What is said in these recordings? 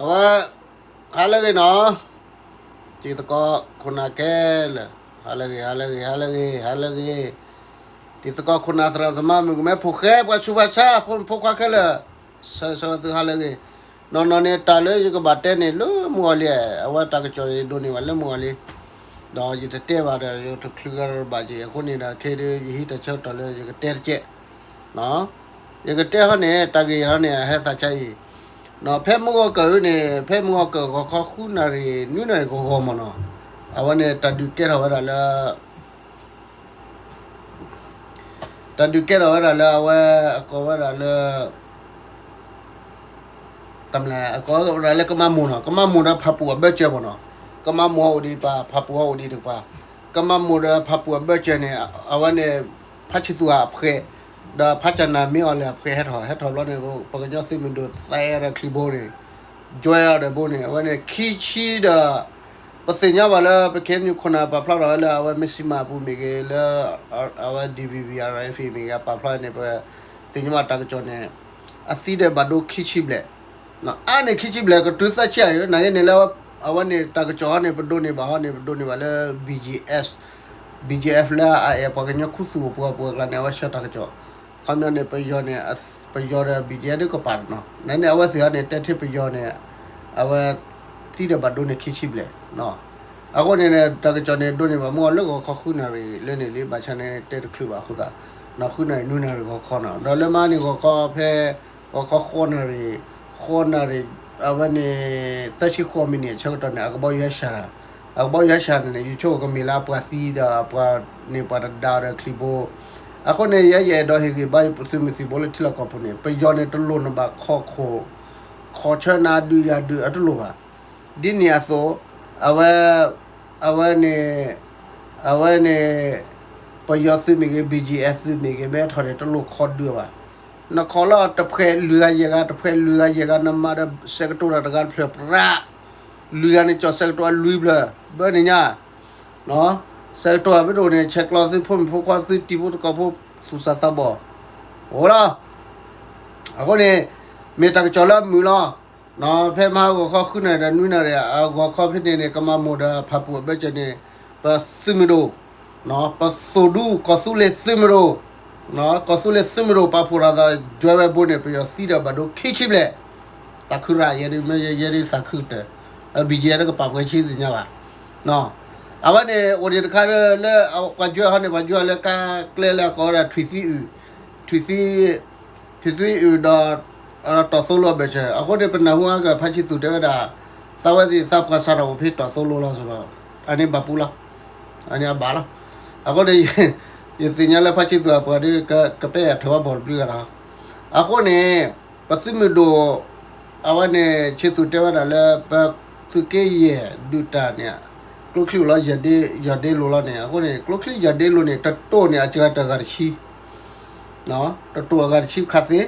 အဝဲ ဟါလၢအဂ့ၤနီၤ, တံၤသကိးခိၣ်နၢ်ခဲလၢာ်, ဟါလၢအဂ့ၤ ဟါလၢအဂ့ၤ ဟါလၢအဂ့ၤ ဟါလၢအဂ့ၤ, တံၤသကိးခိၣ်နၢ်သရၣ်သမါ မုၣ်ကမဲဖိဃဲ ပှၤဆူးပှၤဆါ ဖိမုၣ်ဖိခွါခဲလၢာ်, ဆၢဂ့ၤဆၢဝါသု ဟါလၢအဂ့ၤ, နီၢ်နီၢ်န့ၣ် တၢ်လၢယကဘၣ်တဲန့ၣ် လၢမုၢ်ဂီၤလံ, အဝဲတၢ်ကစီၣ်န့ၣ် ဒိးန့ၢ်ဘၣ်လၢမုၢ်ဂီၤလံ, ဒီးယတတဲဘၣ်ဒီး ယတချုးဂၤဘၣ်က့ၤ အဃိန့ၣ်ဒီး ခဲအံၤဒုး ယဟံးတၢ်ဆၢကတီၢ်လၢယကတဲတကဲး ယကတဲဟီန့ၣ် တၢ်ဂ့ၢ်ဟီန့ၣ် အဟဲသးဆါအံၤ, ဖဲမုၢ်ဂီၤကၢၢ်န့ၣ် ဖဲမုၢ်ဂီၤကၢၢ်ဂီၤခီ ဃုနၣ်ရံၣ် နွံနၣ်ရံၣ်ဂီၤဂီၤမ့ၢ်နီၤ, အဝဲန့ၣ် တၢ်ဒုးကဲထီၣ်ဝဲဒၣ်လၢ တၢ်ဒုးကဲထီၣ်ဝဲဒၣ်လၢအဝဲ အကိးဝဲဒၣ်လၢ တမလဲၣ် အကိးဝဲဒၣ်လၢကမၤမိၢ်နီၤ, ကမၤမိၢ်ဒီးဖၣ်ပူၣ်အဘၢၣ်စၢၤမ့ၢ်နီၤ, ကမၤမိၢ်ဟီၣ်အိၣ်ဒံးတကပၤ ဖၣ်ပူၣ်ဟီၣ်အိၣ်ဒံးတကပၤ, ကမၤမိၢ်ဒီးဖၣ်ပူၣ်အဘၢၣ်စၢၤန့ၣ် အဝဲန့ၣ် ဖါဆံသူၣ်အဖှဲး ဒီးဖါကၠနၣ်မ့ၢ်အီၤလဲၣ်အဖှဲးဟဲထီၣ် ဟဲထီၣ်ဘျီန့ၣ် ပကညီသုးမုၢ်ဒိၣ်သဲဒီးချံဘိန့ၣ် ကၠွဲအီၤဒီးဘိန့ၣ် အဝဲန့ၣ်ခံဆံဒီး ပသ့ၣ်ညါဘၣ်လၢ ပ KNU ခိၣ်နၢ်ပာ်ဖျါထီၣ်ဝဲလၢ အဝဲမ့ၢ်စံမၣ်အပူၤမ့ၢ်ဂ့ၤ လၢ အဝဲ DVB RFA မ့ၢ်ဂ့ၤ ပာ်ဖျါန့ၣ် ပသ့ၣ်ညါဘၣ်တၢ်ကစီၣ်န့ၣ် အသံဒီးဘၣ်ဒိခံဆံဘျဲၣ်, အါန့ၢ်ခံဆံဘျဲၣ် ကတုၤသၢဆံယဲၢ် နာ်က့န့ၣ်လၢ အဝဲန့ၣ်တၢ်ကစီၣ်ဟီန့ၣ် ပဒိးန့ၢ်ဘၣ်ဟီန့ၣ် ပဒိးန့ၢ်ဘၣ်လၢ BGF, BGF လၢအအဲၣ်ပှၤကညီခူသူၣ်အိၣ်ပှဲၤပှဲၤအကျါန့ၣ် အဝဲဆှၢတၢ်ကစီၣ်, ခီပညီန့ၣ် ပယီၤန့ၣ် ပယီၤဒီး BGF ဒ်ကပၤတနီၤ နာ်န့ၣ် အဝဲသ့ၣ်ဟီန့ၣ် တဲထံၣ်ပယီၤန့ၣ် အဝဲ သံဒီးဘၣ်ဒိန့ၢ်ခံဆံဘျဲၣ် အဃိန့ၣ် တၢ်ကစီၣ်န့ၣ် ဒိးန့ၢ်ဘၣ်မုၢ်ဂီၤလၢဂီၤခီဃုနၣ်ရံၣ်လၢန့ၣ်လံ ဘၣ်ဆၣ်န့ၣ် တဲတချုးဘၣ်အဃိသတး ဃုနၣ်ရံၣ်နွံနၣ်ရံၣ်ဂီၤခီနီၤ ဒီးလၢမဟါန့ၣ်ဂီၤခီဖဲ ဂီၤခီဃိးနၣ်ရံၣ် ဃိးနၣ်ရံၣ် အဝဲန့ၣ် သၢဆံဃိးမံးနံးအဆၢကတီၢ်န့ၣ် အကဘီယူၤဟဲစှၤတၢ် အကဘီယူၤဟဲစှၤန့ၣ်န့ၣ် ယဆိကမိၣ်ကမ့ၢ်လၢအပှၤသံဒီးအပှၤန့ၣ်ပှၤတဒါဒီးချံဘိ အဃိန့ၣ် ယဲယအဲၣ်ဒိးဟ့ၣ်ဂံၢ်ဘါသုးမုၢ်သံၣ်ဘိလၢထံလီၢ်ကီၢ်ပူၤန့ၣ် ပယီၤန့ၣ်တလိၣ်နဘၣ်ခီၣ်ခိၣ် ခီၣ်ဆၢနၤဒုးယၤဒုးအတလိၣ်ဘၣ် ဒ်န့ၣ်အသိး အဝဲ အဝဲန့ၣ် အဝဲန့ၣ် ပယီၤသုးမ့ၢ်ဂ့ၤ BGF သုးမ့ၢ်ဂ့ၤ မ့ၢ်ထီၣ်န့ၣ် တလိၣ်ခီဒုးဘၣ် နခီၣ်လီၤတဖှဲးလွံၢ်ဂၤယဲၢ်ဂၤ တဖှဲးလွံၢ်ဂၤယဲၢ်ဂၤ နမၤဒီးဆဲးကတိၤတၢ်တဂၤတဖျၢၣ်ပြး လွံၢ်ဂၤန့ၣ် ကၠီၣ်ဆဲးကတိၤအလွံၢ်ဖျၢၣ် ဘၢန့ၣ်ညါ ဆဲးကတိၤအဘၣ်ဒိၣ်န့ၣ် ဆဲးကျိးသုဖိမုၣ်ဖိခွါသုတံၤဖိသကိးဖိ သူၣ်စၢ်သးဘီၣ် အိၣ်လီၤ အဃိန့ၣ် မ့ၢ်တၢ်ကစီၣ်လၢအမုာ်လီၤ. ဖဲမဟါဂီၤခီဃုနၣ်ရံၣ်ဒီးနွံနၣ်ရံၣ် အဂီၤခီဖဲန့ၣ်န့ၣ် ကမၤမိၢ်ဒီးဖၣ်ပူၣ်အဘၢၣ်စၢၤန့ၣ် ပသုးမုၢ်ဒိၣ် ပသိၣ်ဒူ ကီၢ်သူလ့ၤသုးမုၢ်ဒိၣ် ကီၢ်သူလ့ၤသုးမုၢ်ဒိၣ် ပာ်ဖှိၣ်ရၤသး ကၠွဲဝဲဘိန့ၣ် ပယီၤသံဒီးဘၣ်ဒိခံဆံဘျဲၣ် သးခုရၣ်ယဲဒ်မ့ၢ်ယဲဒ်သးခုတၢၢ် BGF တကပၤပှဲၤဆံသ့ၣ်ညါဘၣ် အဝဲန့ၣ် အိၣ်ဒံးတခါလၢ ပှၤကၠွဲဟီန့ၣ် ပှၤကၠွလၢကါကျဲလၢအကိးဝဲဒၣ်ထွံၣ်သံအုၣ် ထွံၣ်သံ ထွံၣ်သံအုၣ်ဒီး တီၢ်သိလိအဘၢၣ်စၢၤ အဃိန့ၣ် ပနၢ်ဟူအါက ဖါဆံသူၣ်တဲဝဲဒၣ် သးဝဲသ့ၣ်သးပှၢ်စးထီၣ်အိၣ်ဖဲတီၢ်သိလိလီၤဆိုဒီး အန့ၣ်ဘၣ်ပူၤလီၤ အန့ၣ်အဘၣ်လီၤ အဃိန့ၣ် ယသ့ၣ်ညါလၢဖါဆံသူၣ်အပှၤဒီး ကပဲာ်အထၢၣ်ဝဲဘီၣ်တဘျုးဂၤဒီး အဃိန့ၣ် ပသုးမုၢ်ဒိၣ် အဝဲန့ၣ် ဆံသူၣ်တဲဝဲဒၣ်လၢ ပသုးက့ယဲၢ်ဒုးတၢ်န့ၣ် ကျိချံလီၤ ယၤဒ့လိၤလီၤန့ၣ် အဃိန့ၣ် ကျိချံယၤဒ့လိၤန့ၣ် တတိၢ်န့ၣ် အစှၤတဂၤတဆံ တတိၢ်အဂၤတဆံခးသ့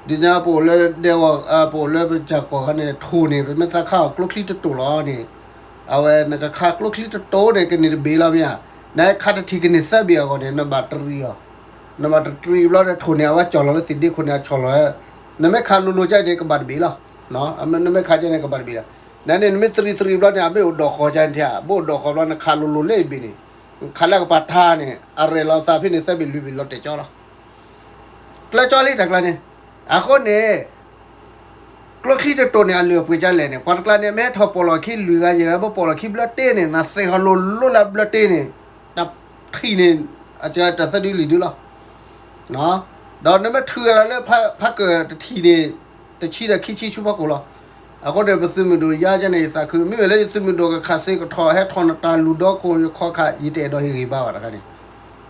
ဒ်ညါပအိၣ်လၢဒဲဝီၤ ပအိၣ်လၢပကၢ်ကီၢ်ခါန့ၣ် ထိၣ်န့ၣ် ပမ့ၢ်သးခးအီၤကျိချံတတိၢ်လီၤန့ၣ် အဝဲနကခးကျိချံတတိၢ်န့ၣ် ကန့ၢ်တဘ့ၣ်လီၤမ့ၢ်ဧါ နခးတထံၣ်ကန့ၢ်သၢဘ့ၣ်အဂီၢ်န့ၣ် နဘၣ်တရံးအီၤ နဘၣ်တရံးဘျီဒီးထိၣ်န့ၣ် အဝဲကၠီၣ်လီၤလၢသ့ၣ်ဒ့ခိၣ်န့ၣ် အဆီၣ်လီၤ နမ့ၢ်ခးလိၤလိၤကန့ၣ် ကဘၣ်တဘ့ၣ်လီၤ နမ့ၢ်ခးကန့ၣ် ကဘၣ်တဘ့ၣ်လီၤ နန့ၣ် နမ့ၢ်တရံးတရံးဘျီန့ၣ် အမ့ၢ်အိၣ်ဒိၣ်ဃီၤကန့ၣ် ဘိၣ်ဒိၣ်ဃီၤဘျီ နခးလိၤလိၤလၢအဘ့ၣ်န့ၣ် ခးလၢကပၤထါန့ၣ် အရဲၣ်လီၤသးဖဲန့ၣ် သၢဘ့ၣ်လွံၢ်ဘ့ၣ်လီၤတဲာ်ကၠီလီၤ ကျၢၤကၠီလံတၢ်ကျါန့ၣ် အဃိန့ၣ် ကျိချံတတိၢ်န့ၣ် အလုၢ်အပှ့ၤကလဲၣ်န့ၣ် ပှၤတကျါန့ၣ် မ့ၢ်ဟဲထီၣ်ပိာ်လီၤခံလွံၢ်ဂၤယဲၢ်ဂၤ ပပိာ်လီၤခံဘျၢတ့ၢ်န့ၣ် နသ့ၣ်ဟီၣ်လိၤလိၤလၢဘျၢတ့ၢ်န့ၣ် တၢ်ထံၣ်န့ၣ် အစှၤတၢ်သၢဒုလံၤဒုလီၤ ဒီးနမ့ၢ်ထုးလီၤလၢဖးကၢၢ်တထံၣ်န့ၣ် တဆံဒီးခံဆံဆူဖီခိၣ်လီၤ အဃိန့ၣ် ပသုးမုၢ်ဒိၣ်ယါကန့ၣ် ယသးခု မ့မ့ၢ်လၢယသုးမုၢ်ဒိၣ်ကခးစ့ကထီၣ် ဟဲထီၣ်နတၢ်လူၢ်ဒီခိၣ်ယခီခး ယတအဲၣ်ဒိးဟ့ၣ်ဂံၢ်ဘါဘၣ်တခါန့ၣ်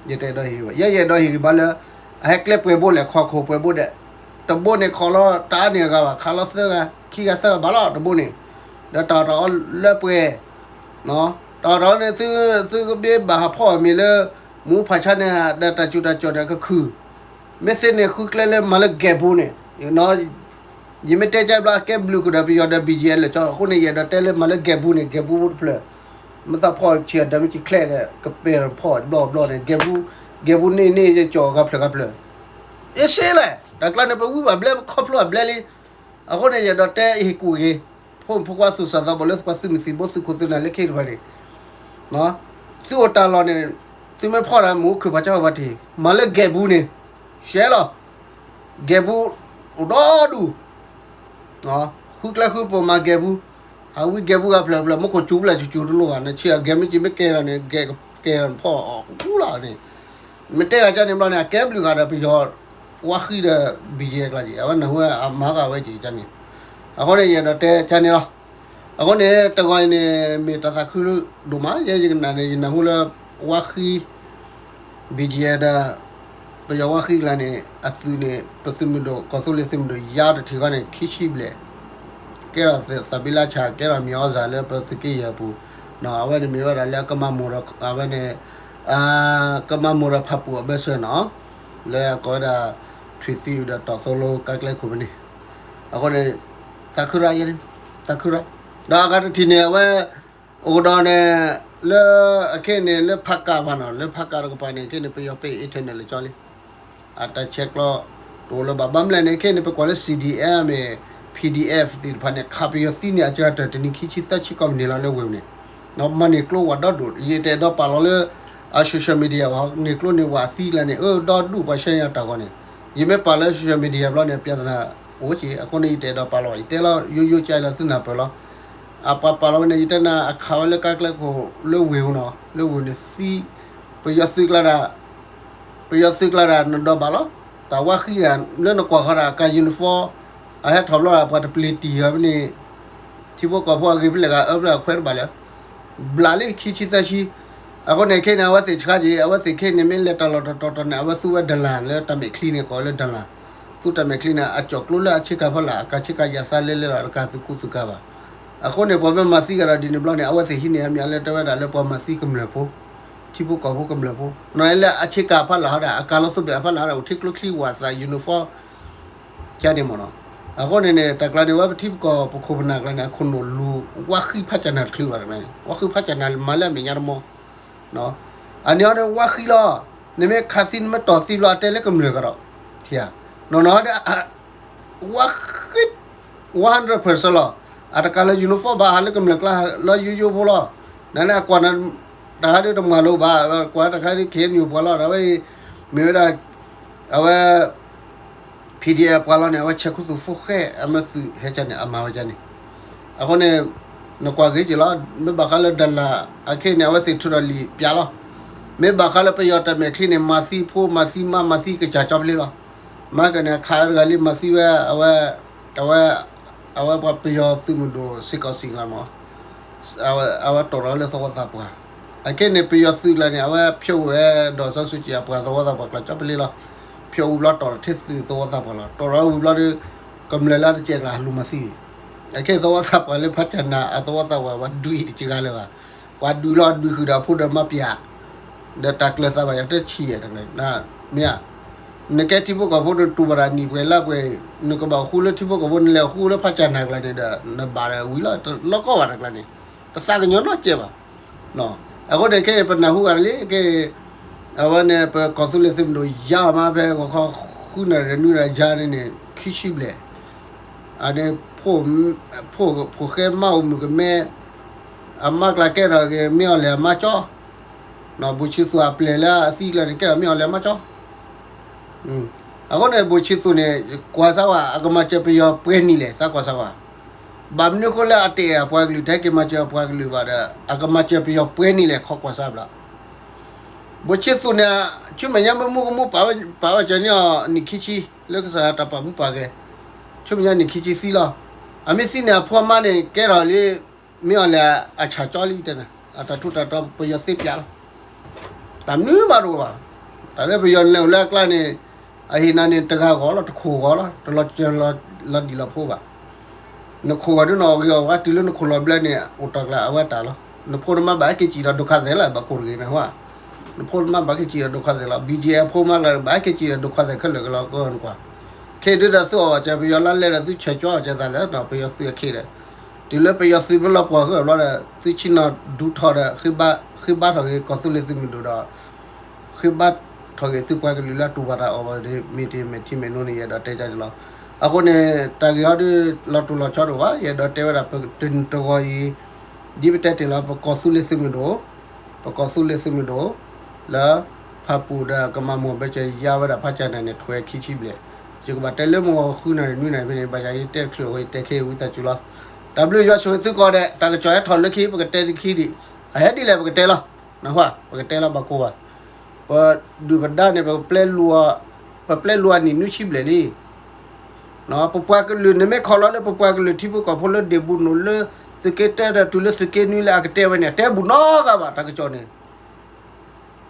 ယတအဲၣ်ဒိးဟ့ၣ်ဂံၢ်ဘါ ယဲယအဲၣ်ဒိးဟ့ၣ်ဂံၢ်ဘါလၢ အဟဲကျဲပှဲၤဘိလဲၣ် ခီၣ်ခိၣ်ပှဲၤဘိဒဲး တဘိန့ၣ်ခီၣ်လီၤ တအါန့ၢ်အဂၤဘၣ် ခးလီၤသၢဂၤ ခံဂၤသၢဂၤဘၣ်လီၤ တဘိန့ၣ် ဒီးတၢ်အီၣ်တၢ်အီလၢပှဲၤ တၢ်အီၣ်တၢ်အီန့ၣ် သုကဘၣ်ဟးဖီၣ်အီၤမ့ၢ်လၢ မူဖးဆါန့ၣ် ဒီးတၢ်စူၤတၢ်ကၠီၣ်န့ၣ် ကခုၣ် မ့ၢ်သ့န့ၣ် ဃုကျဲလၢမၤလၢကဲပူၤန့ၣ် ယမ့ၢ်တဲကၢဘျီ အကဲဘျုးဃုာ်ဒီးပယီၤဒီး BGF လၢာ်ကၠီ အဃိန့ၣ် ယအဲၣ်ဒိးတဲလၢမၤလၢကဲပူၤန့ၣ် ကဲပူၤတဖျၢၣ် မ့ၢ်သးဖီၣ်ဆံးအတၢ်မ့ၢ်ကဖျဲးဒီး ကပဲာ်ဖီၣ်ဘျီဘျီန့ၣ် ကဲပူၤန့ၣ်န့ၣ် ယကၠီၣ်ဂၤဖျၢၣ်ဂၤဖျၢၣ် အ့ၣ်စ့လဲၣ် တၢ်ကျါန့ၣ် ပဝံဘၣ်ဘျဲ ပခီဖျိဘၣ်ဘျဲလံ အဃိန့ၣ် ယအဲၣ်ဒိးတဲဟ့ၣ်ကူၣ်ဂ့ၤ ဖိမုၣ်ဖိခွါသူၣ်စၢ်သးဘီၣ်လၢပှၤသုးမုၢ်သံၣ်ဘိသုးခိၣ်သုးနၢ်လၢခံတဖၣ်န့ၣ်, သုအိၣ်တၢ်လီၢ်န့ၣ်, သုမ့ၢ်ဖီၣ်တၢ်မူခိၣ်ဖးကၠီဖးထံး မၤလၢကဲးပူၤန့ၣ်, ရှဲလီၤ, ကဲးပူၤ, အိၣ်ဒီဒူၣ် ဃုကျဲဃုပိာ်မၤကဲးပူၤ, ဟးဝံကဲးပူၤဂၤဖျၢၣ်ဖျၢၣ် မ့ၢ်ခိၣ်စူၤဖျၢၣ်စူၤစူၤတလိၣ်ဘၣ် နဆံးအကဲးမ့ၢ်က့ၤမ့ၢ်ကဲလီၤန့ၣ် ကဲးကဲးဖီၣ်အီၤကူလီၤန့ၣ်, မ့ၢ်တဲဂၤကန့ၣ်ဘျီန့ၣ် အကဲဘျုးဂၤဒီးပယီၤ, ဝါဃံဒီး ဘံၣ်ယဲၢ်ကျါက့ၤ အဝဲနၢ်ဟူအမၤဂၤဝဲက့ၤကန့ၣ်, အဃိန့ၣ် ယအဲၣ်ဒိးတဲကန့ၣ်လီၤ. အဃိန့ၣ် တဂီၤအံၤန့ၣ် မ့ၢ်တၢ်သးခုဒိၣ်မး ယဲယကနၣ်န့ၣ် ယနၢ်ဟူလၢ ဝါဃံ ဘံၣ်ယဲၢ်ဒီး ပယီၤဝါဃံကျါန့ၣ် အသုးန့ၣ် ပသုးမုၢ်ဒိၣ် ကီၢ်သူလ့ၤသုးမုၢ်ဒိၣ်ယါတထံၣ်ဃီန့ၣ် ခံဆံဘျဲၣ်, ကဲထီၣ်သးဘံလါဆၣ် ကဲထီၣ်မံၤအီစၢ်လၢပသုးက့ယဲၢ်အပူၤ, အဝဲန့ၣ်မ့ၢ်ဝဲဒၣ်လၢကမၤမိၢ်ဒီး အဝဲန့ၣ် ကမၤမိၢ်ဒီးဖးပူၣ်အဘၢၣ်စၢၤနီၤ, လၢအကိးဝဲဒၣ် ထွံၣ်သံဒီးတီၢ်သိလိကါကျဲခိၣ်ဖဲန့ၣ်, အဃိန့ၣ် သးခုရၣ်ယဲန့ၣ်, သးခုရၣ်, ဒီးအဂၤတထံၣ်န့ၣ် အဝဲ အိၣ်ကဒီးန့ၣ် လၢ အခဲန့ၣ် လၢဖးကးဘၣ်နီၤ လၢဖးကးတကပၤန့ၣ် ခဲန့ၣ် ပယီၤပဲ internet လၢကၠီလံ, အတၢ်ဆဲးကျိး တအိၣ်လၢၤဘၣ် ဘၣ်မနုၤလဲၣ်န့ၣ် ခဲန့ၣ် ပကွၢ်လၢ C D F မ့ၢ် P D F သ့ၣ်တဖၣ်န့ၣ် ခးပယီၤသံန့ၣ် အကတၢၢ်တနံၤခံဆံသၢဆံကီၢ်မံၤန့ၣ်လီၤလၢဝ့ၢ်န့ၣ်, မၤန့ၢ်ကျိဝဲဒီဒိၣ် ယတအဲၣ်ဒိးပာ်လီၤလၢ အ social media ဘၣ် န့ၢ်ကျိန့ၢ်ဝဲအသံကျါန့ၣ် အၢ ဒီဒူၣ်ပှၤဆှၢန့ၢ်တၢ်ဂီၤန့ၣ်, ယမ့ၢ်ပာ်လၢ social media ဘျီန့ၣ် ပြဿနာ အိၣ်က့ၤ အဃိန့ၣ် ယတအဲၣ်ဒိးပာ်လီၤ ယတဲလီၤ ယိယိကါလၢသုနၢ်ပၢၢ်လီၤ, အပှၤပာ်လီၤဝဲန့ၣ် ယတဲနၤ အခးဝဲလၢကါကျဲခိၣ်လၢဝ့ၢ်ဧိၤနီၤ လၢဝ့ၢ်န့ၣ်သံ, ပယီၤသုးကျါဒၣ် ပယီၤသုးကျါဒၣ်နဒီးဘၣ်လီၤ, တၢ်ဝါဃံဒၣ် လၢနကွၢ်ဃီဒၣ် ကါ uniform အဟဲထီၣ်ဘျီဒၣ် ပှၤတပျံၤတံၢ်အီၤဖဲန့ၣ်, ထံဖိကီၢ်ဖိအဂ့ၤဖဲလဲၣ်ဂၤအၢဖဲလဲၣ်အခွဲးတဘၣ်လၢၤ, ဘျးလံခံဆံသၢဆံ, အဃိန့ၣ်ခဲန့ၣ် အဝဲသ့ၣ်ဆှါက့ၤ အဝဲသ့ၣ်ခဲန့ၣ် မ့ၢ်လဲၤတၢ်လီၢ်တတီၤတီၤန့ၣ် အဝဲသူဝဲဒၢလၣ်လၢတၢ်မဲာ်ချံန့ၣ် ကိးလၢဒၢလၣ်, သူတၢ်မဲာ်ချံန့ၣ် အကၠီၣ်ကျိလၢအဆ့ကၤဖီလာ် အကၤဆ့ကၤယၤသးလဲလဲလီၤ တကၤသူၣ်ကူသူၣ်ကၤဘၣ်, အဃိန့ၣ် ပှၤမ့ၢ်မၤသံကဒီးဒ်န့ၣ်ဘျီန့ၣ် အဝဲသ့ၣ်ဟံးန့ၢ်အမံၤလၢတဲဝဲဒၣ်လၢပှၤမၤသံကမျၢၢ်ဖိ, ထံဖိကီၢ်ဖိကမျၢၢ်ဖိ, နီၢ်လၢအဆ့ကၤဖီလာ်ဟီဒၣ် အကၤလီၤသူဘ့ၣ်အဖီလာ်ဟီဒၣ် အိၣ်ထံကျိချံဝၣ်သး uniform ကန့ၣ်မ့ၢ်နီၤ, အဃိန့ၣ်န့ၣ် တၢ်ကျါန့ၣ် ဝဲပထံပကီၢ်ပခိၣ်ပနၢ်ကျါန့ၣ် အခိၣ်နူာ်လူၤ ဝါဃံဖးကၠနၤတချုးဘၣ်တကျါန့ၣ် ဝါဃံဖးကၠနၤမၤလၢအမဲာ်ညါတမီၢ်, အန့ၣ်ဟီဒၣ်ဝါဃံလီၤ, နမ့ၢ်ခးသံနမ့ၢ်တီၢ်သံဘျီ အတဲလၢကမျၢၢ်ကဒီး, နီၢ်နီၢ်ဒၣ် ဝါဃံ one hundred percent လီၤ, အတကးလၢ uniform ဘၣ် ဟးလၢကမျၢၢ်ကျါလီၤ ယိယိဖိလီၤ, နန့ၣ်အကွၢ်နၤ တၢ်ခါဒ်တမၤလိဘၣ် ကွၢ်တၢ်ခါဒ် ခ့ၣ်အဲၣ်ယူၣ်ပှၤလီၤ တၢ်ဝဲအံၤ မ့ၢ်ဝဲဒၣ် အဝဲ PDF ပှၤလီၤန့ၣ် အဝဲဆဲးခူသူၣ်ဖိဃဲ အမ့ၢ်သုးဟဲကန့ၣ် အမၤဝဲကန့ၣ်, အဃိန့ၣ် နကွၢ်ဂ့ၤက့ၤလီၤ မ့ၢ်ဘၣ်ဃးလၢဒၢလၣ် အခဲအံၤန့ၣ် အဝဲသ့ၣ်ထုးထီၣ်လံာ်ပျးလီၤ, မ့ၢ်ဘၣ်ဃးလၢပယီၤတၢ်မဲာ်ချံန့ၣ် မၤသံဖိ မၤသံမါ မၤသံကစၢ်ကၠီပလ့လီၤ, မၤကန့ၣ် ခးတဂၤလံ မၤသံဝဲ အဝဲ အဝဲ အဝဲပှၤပယီၤသုးမုၢ်ဒိၣ် စ့ၢ်ကီးစ့ၢ်ကီးမး အဝဲတီၢ်ထီၣ်လၢသဝီသးပှၢ်, အခဲန့ၣ် ပယီၤသုးကျါန့ၣ် အဝဲဖျိးဝဲဒီးစီၤစုစ့ၣ်အပှၤသဝီသးပှၢ်ကျါ ကၠီပလ့လီၤ, ဖျိးဝံၤဘျီတီၢ်ထီၣ်ထဲသုးသဝီသးပှၢ်လီၤ, တီၢ်ထီၣ်ဝံၤဘျီဒီး ကမျၢၢ်လၢတစဲးကျါဟးလူၤမၤသံ, အခဲသဝီသးပှၢ်လၢဖးကၠနၤ အသဝီသးပှၢ် ပှၤဒွံတကဂၤလၢၤဘၣ်, ပှၤဒွံလီၤဒွံဃုာ်ဒီးဖိဒီးမါပျၢ် ဒီးတၢ်ကျၢၤသးဘၣ်ယၤတဆံးတကျၢၤ, မ့ၢ်ဧါ, နကဲထံဖိကီၢ်ဖိ နတူၢ်ဘၣ်တၢ်နံၣ်ပှဲၤလါပှဲၤ, နကဘၣ်ဃူလၢထံဖိကီၢ်ဖိ နလဲၤဃူလၢဖးကၠနၤကျါန့ၣ်ဒီး နဘၣ်ဒီးဝံၤလီၤ တလီၤကီဘၣ်တကျါန့ၣ်, တသးကညီၤနီတစဲးဘၣ်, အဃိန့ၣ်ခဲအံၤ ပနၢ်ဟူဂၤလံ ခဲအံၤ အဝဲန့ၣ် ပကီၢ်သူလ့ၤသုးမုၢ်ဒိၣ်ယါမးဖဲဂီၤခီ ဃုနၣ်ရံၣ်နွံနၣ်ရံၣ်ယါန့ၣ်န့ၣ် ခံဆံဘျဲၣ်, အန့ၣ် ဖိဃဲမါအိၣ်မုၣ်ကမဲ အမါကျါကဲထီၣ်က့ၤ မ့ၢ်အီၤလဲၣ်အမါကၠီ ဘိၣ်ဆံသူၣ်အပျဲၢ်လၢအသံကျါန့ၣ် ကဲထီၣ်မ့ၢ်အီၤလဲၣ်အမါကၠီ, အဃိန့ၣ် ဘိၣ်ဆံသူၣ်န့ၣ် ကွၢ်စၢ်ဝဲ အကမၤစၢၤပယီၤပှဲၤနံၣ်လဲၣ် သးကွၢ်စၢ်ဝဲ, ဘၣ်မနုၤအဃိလၢအတအဲၣ်အပှၤကလုာ် တဟဲက့ၤမၤစၢၤအပှၤကလုာ်ဘၣ်ဒီး အကမၤစၢၤပယီၤပှဲၤနံၣ်လဲၣ် ခီကွၢ်စၢ်ဘျီ, ဘိၣ်ဆံသူၣ်န့ၣ် ဆူမဲာ်ညါမ့ၢ်မူကမူ ပာ်ဝဲကၢၤန့ၢ်အီၤ နံၣ်ခံဆံ လၢကစၢ်ယွၤတၢ်ပာ်မူပာ်ဂဲၤ, ဆူမဲာ်ညါနံၣ်ခံဆံသံလီၤ, အမ့ၢ်သံန့ၣ် အဖိအမါန့ၣ် ကဲထီၣ်လံ မ့ၢ်အီၤလဲၣ်အဆၣ်ကၠီလံတဲန့ၣ် အတၢ်ထူးတၢ်တီၤပယီၤသ့ပျးလီၤ, တၢ်မနုၤမးတအိၣ်ဘၣ်, တၢ်လၢပယီၤလဲၤအိၣ်လၢအကျါန့ၣ် အဟ့ၣ်နၤန့ၣ် တဂၤဂီၤလီၤ တခိၣ်ဂီၤလီၤ တလီၤစၢၤလီၤဒံၣ်လီၤဖိဘၣ်, နခိၣ်ဂီၤဒုးနီၢ်ဂံၢ်အီၤဝဲတုၤလၢနခိၣ်လီၤဘျဲန့ၣ် အိၣ်တ့ၢ်ကျါအဝဲတၢ်လီၤ, နဖိနမါဘၣ်ဟဲက့ၤစံၣ်ဒီးဒိၣ်ခါသဲးလီၤ ဘၣ်ကိၢ်တဂ့ၤန့ၣ်ဟါ, နဖိနမါဘၣ်ဟဲက့ၤစံၣ်ဒီးဒိၣ်ခါသဲးလီၤ BGF ဖိမါကျါ ဘၣ်ဟဲက့ၤစံၣ်ဒီးဒိၣ်ခါသဲးခဲလၢာ်ကလီၤ ကနကွၢ်, ခဲဒုးဒီးသုအီၣ်ဘၣ်စၢၤ ပယီၤလါလဲဒီးသုဆၢကၠီအီၣ်စၢၤသးလဲၣ်ဒီး ပယီၤသုးအခံဒီး, တုၤလၢပယီၤသုးမ့ၢ်လီၤပှီၢ်ဃုာ်ဘျီဒီး သုဆ့ၣ်နီၤဒူထီၣ်ဒီး ဃ့ဘါထီၣ်က့ၤကီၢ်သူလ့ၤသုးမုၢ်ဒိၣ်ဒီး ဃ့ဘါထီၣ်က့ၤသုပှၤကလုာ်လၢအတူၢ်ဘၣ်တၢ်အီၣ်ဘၣ်ဒီး မ့ၢ်တမ့ၢ်ထံမ့ၢ်နိန့ၣ် ယအဲၣ်ဒိးတဲကန့ၣ်လီၤ. အဃိန့ၣ် တၢ်ဂ့ၢ်ဟီဒုး လီၤတိၢ်လီၤဆီတအိၣ်ဘၣ်. ယအဲၣ်ဒိးတဲဝဲဒၣ် ပတနံၤတဂီၤအံၤ ဒ်ပတဲတ့ၢ်လီၤ ပကီၢ်သူလ့ၤသုးမုၢ်ဒိၣ်, ပကီၢ်သူလ့ၤသုးမုၢ်ဒိၣ် လၢ ဖၣ်ပူၣ်ဒီးကမၤမိၢ်ဘၢစၢၤယါဝဲဒၣ်ဖးကၠၢ်နၤန့ၣ် ထွဲခံဆံဘျဲၣ်. ယကဘၣ်တဲလၢမုၢ်ဂီၤဃုနၣ်ရံၣ်နွံနၣ်ရံၣ်ဖဲန့ၣ် ဘၣ်ယၤယတဲတချုးအဃိ ယတဲခဲအံၤဝံသးစူၤလီၤ. တၢ်ဘျုးယွၤဆိၣ်ဂ့ၤသုကိးဂၤဒဲး, တၢ်ကစီၣ်ဟဲထီၣ်လၢခံ ပကတဲတခံဒံး, အဟဲဒ်လဲၣ်ပကတဲလီၤ. နၢ်ဟူဧါ, ပကတဲလီၤဘၣ်ကိးဘၣ်. ပဒုၣ်ပဒါန့ၣ် ပပျဲလူၤအနံၣ်နွံဆံဘျဲၣ်လံ. ပပှၤကလုာ် နမ့ၢ်ခီလီၤလၢပပှၤကလုာ်ထံဖိကီၢ်ဖိလၢဒ့ၣ်ဘူးနိၣ်လၢ သုးက့တၢဒီးတုၤလၢသုးက့နွံလၢအကတဲဝဲန့ၣ် အတဲဘူးနီတဂၤဘၣ် တၢ်ကစီၣ်န့ၣ်.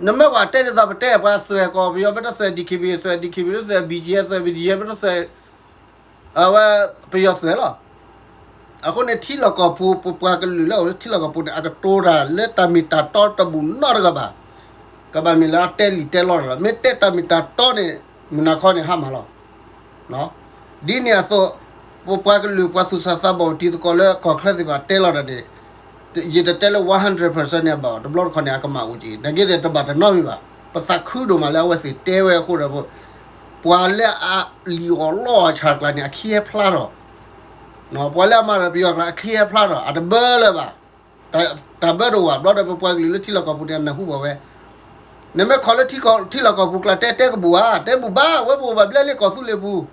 နမ့ၢ်ဝဲတဲဒ်သိးပတဲပှၤသွဲၣ်ကီး ပယီၤဘၣ်တသွဲၣ် ဒီးခံဘံၣ် သွဲၣ် ဒီးခံဘံၣ် သွဲၣ် ဘံၣ်ကဲ သွဲၣ် ဘံၣ်ကဲ ဘၣ်တသွဲၣ် အဝဲ ပယီၤသွဲၣ်လီၤ. အဃိန့ၣ် ထံလီၢ်ကီၢ်ပူၤ ပပှၤကလုာ်လၢအိၣ်လၢထံလီၢ်ကီၢ်ပူၤန့ၣ် အကတိၤတၢ်လၢတၢ်မ့ၢ်တၢ်တီတဘူးနီတဂၤဘၣ်. ကဘၣ်မ့ၢ်လၢအတဲလံာ်တဲလီတၢ်လီၤ. မ့ၢ်တဲတၢ်မ့ၢ်တၢ်တီန့ၣ် မုၢ်နၤခီန့ၣ်ဟါမၢ်လီၤ. ဒ်န့ၣ်အသိး ပပှၤကလုာ်ပှၤသူၣ်စၢ်သးဘီၣ်တံၤသကိးလၢကီၢ်ချၢသ့ၣ်တဖၣ်တဲလီၤတၢ်န့ၣ် ယတတဲလၢ one hundred percent န့ၣ်ဘၣ် တဘျီတခီၣ်န့ၣ် အကမၣ်အိၣ်က့ၤ နာ်က့ဒီးတဘၣ်တနီတမံၤဘၣ်. ပသးခုဒိၣ်မးလၢအဝဲသ့ၣ်တဲဝဲအဃိဒီး ပှၤလၢအလံၣ်အီၣ်လီအီၣ်ဆၣ်ကျါန့ၣ် အခံဟဲဖျါထီၣ်, ပှၤလၢအမၤဒီးပယီၤကျါ အခံဟဲဖျါထီၣ် အတဘၢလၢၤဘၣ်. တၢ်ဘၢတအိၣ်ဘၣ် ဘျီဒီးပပှၤကလုာ်လၢထံလီၢ်ကီၢ်ပူၤန့ၣ် အနၢ်ဟူဘၣ်ဝဲ, နမ့ၢ်ခီလၢထံလီၢ်ကီၢ်ပူၤကျါ တဲတဲကဘူၣ်ဧါ, တဲဘူၣ်ဘၣ်, ဝဲပအိၣ်ဘၣ်ဘျဲၣ်လံကီၢ်သူလ့ၤပူၤ,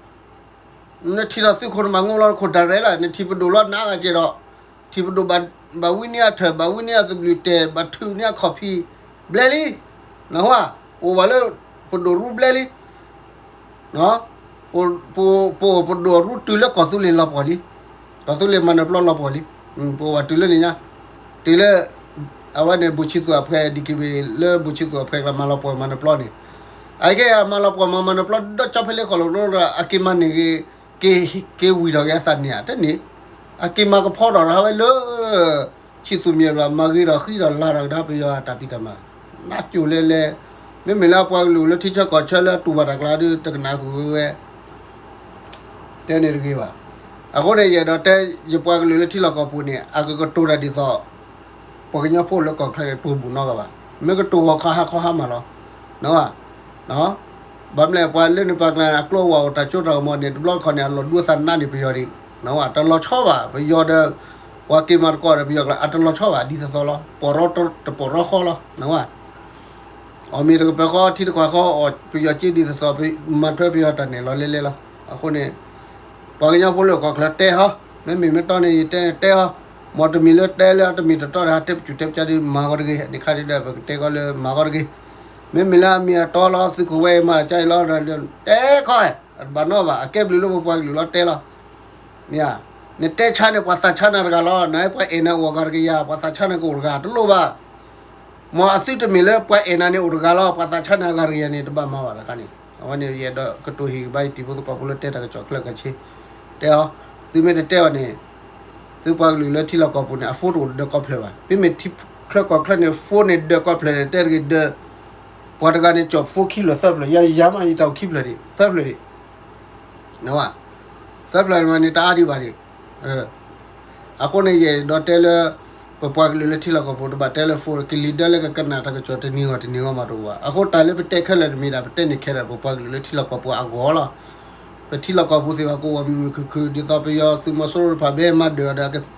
နထံၣ်ဒီးသုးခိၣ်နမၤငိလီၤနခိၣ်တၢ်ရဲၣ်လီၤ, နထံၣ်ပဒိၣ်လီၤနါဂၤကဲဒီး, ထံၣ်ပဒိၣ်ဘၣ်ဝံန့ၢ်အထၢၣ် ဘၣ်ဝံန့ၢ်အသဘျုးတဲာ် ဘၣ်ထုးန့ၢ်အခီၣ်ဖံး, ဘျဲၣ်လံ, နၢ်ဟူဧါ, ပအိၣ်ဘၣ်လၢ ပဒိၣ်ရူဘျဲၣ်လံ ပ ပအိၣ်ပဒိၣ်ရူတုၤလၢကီၢ်သူလ့ၤလီၤပှီၢ်လံ, ကီၢ်သူလ့ၤမၤနၢၤပျီလီၤပှီၢ်လံ, ပအိၣ်ဘၣ်တုၤလၢန့ၣ်ညါ, တုၤလၢ အဝဲန့ၣ် ဘူၣ်ဆံသူၣ်အဖှဲး ဒံၣ်ကံဘ့ၣ် လၢဘူၣ်ဆံသူၣ်အဖှဲးကျါမၤလီၤပှီၢ်မၤနၢၤပျီန့ၣ်, အကဲမၤလီၤပှီၢ်မၤမၤနၢၤပျီ ဒီးကၠီဖဲလ့ခီၣ်လိာ်ဒီး အက့ၤမၤန့ၢ်ဂ့ၤ က့ၤဝံၤထီၣ်က့ၤအသးန့ၣ်ဧါ, တန့ၣ်, အက့ၤမၤကဖီထီၣ်ဒီးဟးဝဲလၢ ဆံသူၣ်မံၤဘျီ မၤဂ့ၤဒီးဃံဒီးလၤဒီးကဒါပယီၤအတၢ်ဖံးတၢ်မၤ, နးကိၤလဲၤလဲၤ, မ့မ့ၢ်လၢအပှၤကလုာ်လၢထံဆၢကီၢ်ဆၢလၢအတူၢ်ဘၣ်တၢ်ကျါဒီး တကနၣ်ဃုာ်ဝဲဝဲ တဲန့ၣ်တဂ့ၤဘၣ်. အဃိန့ၣ် ယအဲၣ်ဒိးတဲ ယပှၤကလုာ်လၢထံလီၢ်ကီၢ်ပူၤန့ၣ် အကကတိၤတၢ်ဒ်သိး ပှၤကညီဖိလၢကီၢ်ချၢန့ၣ် တိၢ်ဘူးနီတဂၤဘၣ်. မ့ၢ်ကတိၤဂီၤခီဟါခီဟါမၢ်လီၤ. နၢ်ဟူဧါ, ဘၣ်မနုၤပှၤလၢန့ၣ်ပှၤကျါန့ၣ် အကျိအဝဲအိၣ်တၢ်စိတၢ်ကမီၤန့ၣ် တဘျီတခီၣ်န့ၣ် အလီၤဒူအသးနးန့ၢ်ပယီၤဒံး. နၢ်ဟူဧါ, တလီၤဆီဘၣ် ပယီၤဒီး ပှၤက့ၤမၤသကိးဒီးပယီၤကျါ အတလီၤဆီဘၣ် ဒ်သိးသိးလီၤ. ပီၢ်ရီတပီၢ်ရီဃီလီၤ. နၢ်ဟူဧါ အီၣ်မ့ၤတကပၤဃီ ထံတခွးဃီ အီၣ်ပယီၤက့ဒ်သိးသိး မၤထွဲပယီၤတၢ်နဲၣ်လီၤလဲလဲလီၤ. အဃိန့ၣ် ပှၤကညီဖိလၢကီၢ်ချၢတဲဟီ, မ့မ့ၢ်မ့ၢ်တီန့ၣ် ယတဲတဲဟီ, မ်တမံၤလၢတဲလၢအတမ့ၢ်တတီဒီး ဟးတဲပစူၢ်တဲပစါဒီး မၤဂီၤတဂ့ၤ, န့ၣ်ခါဒ်ဒီး ပကတဲကီးလၢမၤဂီၤတဂ့ၤ. မ့မ့ၢ်လၢအမ့ၢ်အတီလီၤ သုးခိၣ်ဝဲအံၤမၤတၢ်ကါအံၤလီၤ တဲခီ, တဘၣ်နီဘၣ်, အကဲဘျုးလၢပပှၤကလုာ်လီၤတဲလီၤ. နတဲဆါန့ၣ် ပှၤသးဆါနၤတဂၤလီၤ, နပှၤအဲၣ်နၤအိၣ်အဂၤတကယၤ, ပှၤသးဆါနၤကအိၣ်တဂၤ, တလိၣ်ဘၣ်. မ်အသုတမ့ၢ်လၢပှၤအဲၣ်နၤန့ၣ်အိၣ်တဂၤလီၤ, ပှၤသးဆါနၤအဂၤတကယၤန့ၣ် တဘၣ်မၤဘၣ်တခါန့ၣ်. အဝဲန့ၣ် ယအဲၣ်ဒိးကတိၤဟ့ၣ်ဂံၢ်ဘါယတံၤဖိသကိးဖိလၢတဲတၢ်ကစီၣ်ချၢကဆ့, တဲအီၤ, သုမ့ၢ်တတဲအီၤန့ၣ် သုပှၤကလုာ်လၢထံလီၢ်ကီၢ်ပူၤန့ၣ် အဖိတအိၣ်ဒၢးကီၢ်ဖျၢၣ်ဘၣ်. မ့မ့ၢ်ထံချၢကီၢ်ချၢန့ၣ် ဖိန့ၣ်ဒၢးကီၢ်ဖျၢၣ်န့ၣ် တဲတဂ့ၤဒၢး, ပှၤတဂၤန့ၣ် ကၠီၣ်ဖိခံဖျၢၣ်သၢဖျၢၣ်, ယၤ ယၤမး ယတၢ်အိၣ်ခံဖျၢၣ်ဒံး သၢဖျၢၣ်ဒံး. သၢဖျၢၣ်မးန့ၣ် တအါဒံးဘၣ်ဒံး. အဃိန့ၣ် ယအဲၣ်ဒိးတဲလၢ ပပှၤကလုာ်လၢထံလီၢ်ကီၢ်ပူၤ တဘၣ်တဲလၢဖိ ကလံၤဒၢလၢကကနၣ်တၢ်ကစီၣ်တနံၤဂီၢ်တနံၤဂီၢ်မးတအိၣ်ဘၣ်. အဃိတၢ်လၢပတဲခဲလၢာ်တမ့ၢ်ဒၣ် ပတဲန့ၣ်ခဲလၢာ် ပပှၤကလုာ်လၢထံလီၢ်ကီၢ်ပူၤအဂီၢ်လီၤ. ပထံလီၢ်ကီၢ်ပူၤသ့ၣ်တဖၣ်ကအိၣ်မုာ်မုာ်ခုၣ်ခုၣ် ဒ်သိးပယီၤသုးမီၤစိရိၤတဖၣ်ဘဲမၤဒၢးအီၤဒီး ဘီ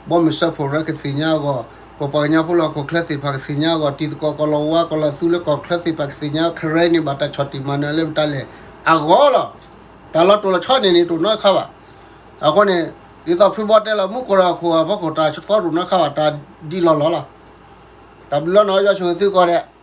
မုၢ်စၢဖှိၣ်ရၢကသ့ၣ်ညါအဂီၢ်, ပပှၤကညီဖိလၢဟီၣ်ခိၣ်ချၢသ့ၣ်တဖၣ်ကသ့ၣ်ညါအဂီၢ်, တံၤသကိးကီၢ်လီၤဝါကီၢ်လီၤသူလၢကီၢ်ချၢသ့ၣ်တဖၣ်ကသ့ၣ်ညါ Karen န့ၣ်ဘၣ်တၢ်ဆီၣ်တံၢ်မၤနၢၤလၢမတၤလဲၣ် အဂီၢ်လီၤ. တၢ်လီၤတိၢ်လီၤဆီန့ၣ်န့ၣ် တအိၣ်နီတခါဘၣ်. အဃိန့ၣ် ဒ်သိးဖုဘီတဲလီၤ မူခိၣ်ဒီးဟီၣ်ခိၣ်အဖီခိၣ် တၢ်ဆီတအိၣ်နီတခါဘၣ် တၢ်ဒ်လီၢ်လီၢ်လီၤ. တၢ်ဘျုးလီၤနီၤ ယွၤဆိၣ်ဂ့ၤသုကိးဂၤဒဲး.